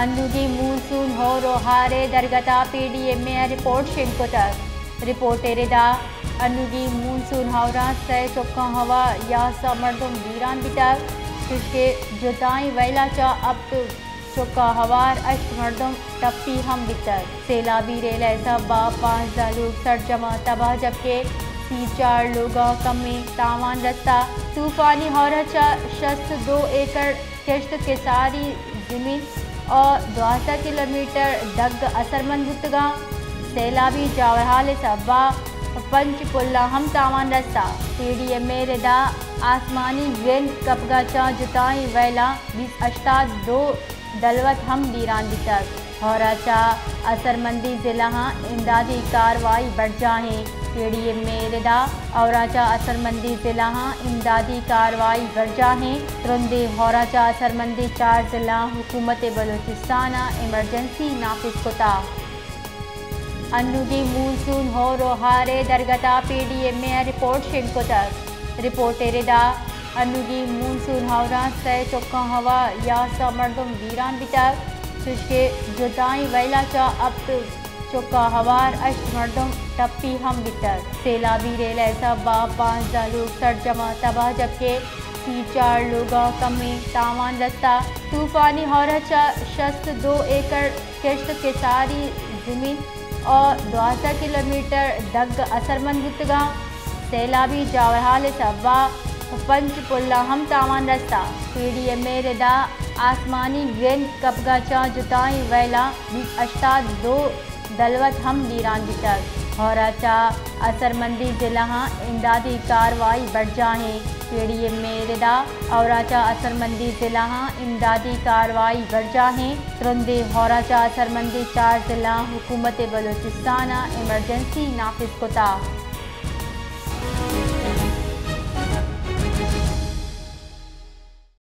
انوگیں مونسون ہور و ہار ءِ درگت ءَ پی ڈی ایم اے ءَ رپورٹ شنگ کتگ۔ رپورٹ ءِ ردا انوگیں مونسون ہوراں سئے چکاں ہوا یازدہ مردم بیران بیتگ، چوشکہ جتائیں وئیل ءَ چہ ہپت چکاں ہوار ہشت مردم ٹپی ہم بیتگ۔ سیلابی ریل ءِ سبب ءَ پانزدہ لوگ سرجم ءَ تباہ، جبکہ سی چار لوگاں کمیں تاوان رستہ۔ طوفانی ہور ءَ چہ شست دو ایکڑ کشت کساری زمین ءُ دوازدہ کلومیٹر دگ اثرمند بوتگاں۔ سیلابی جاورحال ءِ سبب ءَ پنچ پلاں ہم تاوان رستہ۔ پی ڈی ایم اے ءِ ردا آسمانی گرند کپگ ءَ چہ جتائیں وئیلاں بیست ہشتاد دو دلوت ہم بیران بیتگ۔ ہور ءَ چہ اثرمندیں ضلعاں امدادی کاروائی برجاہ ایں۔ پی ڈی ایم اے ءِ ردا ہور ءَ چہ اثرمندیں ضلعاں امدادی کاروائی برجاہ ایں۔ ترندیں ہور ءَ چہ اثرمندیں چار ضلعاں حکومت بلوچستان ءَ ایمرجنسی نافذ کتگ۔ انوگیں مونسون ہور و ہار ءِ درگت ءَ پی ڈی ایم اے ءَ رپورٹ شنگ کتگ۔ رپورٹ ءِ ردا انوگیں مونسون ہوراں سئے چکاں ہوا یازدہ مردم بیران بیتگ، چوشکہ جتائیں وئیل ءَ چہ ہپت چکاں ہوار ہشت مردم ٹپی ہم بیتگ۔ سیلابی ریل ءِ سبب ءَ پانزدہ لوگ سرجم ءَ تباہ، جبکہ سی چار لوگاں کمیں تاوان رستہ۔ طوفانی ہور ءَ چہ شست دو ایکڑ کشت کساری زمین ءُ دوازدہ کلومیٹر دگ اثرمند بوتگاں۔ سیلابی جاورحال ءِ سبب ءَ پنچ پلاں ہم تاوان رستہ۔ پی ڈی ایم اے ءِ ردا آسمانی گرند کپگ ءَ چہ جتائیں وئیلاں بیست ہشتاد دو دلوت ہم بیران بیتگ۔ ہور ءَ چہ اثرمندیں ضلعاں امدادی کاروائی برجاہ ایں۔ پی ڈی ایم اے ءِ ردا ہور ءَ چہ اثرمندیں ضلعاں امدادی کاروائی برجاہ ایں۔ ترندیں ہور ءَ چہ اثرمندیں چار ضلعاں حکومت بلوچستان ءَ ایمرجنسی نافذ کتگ۔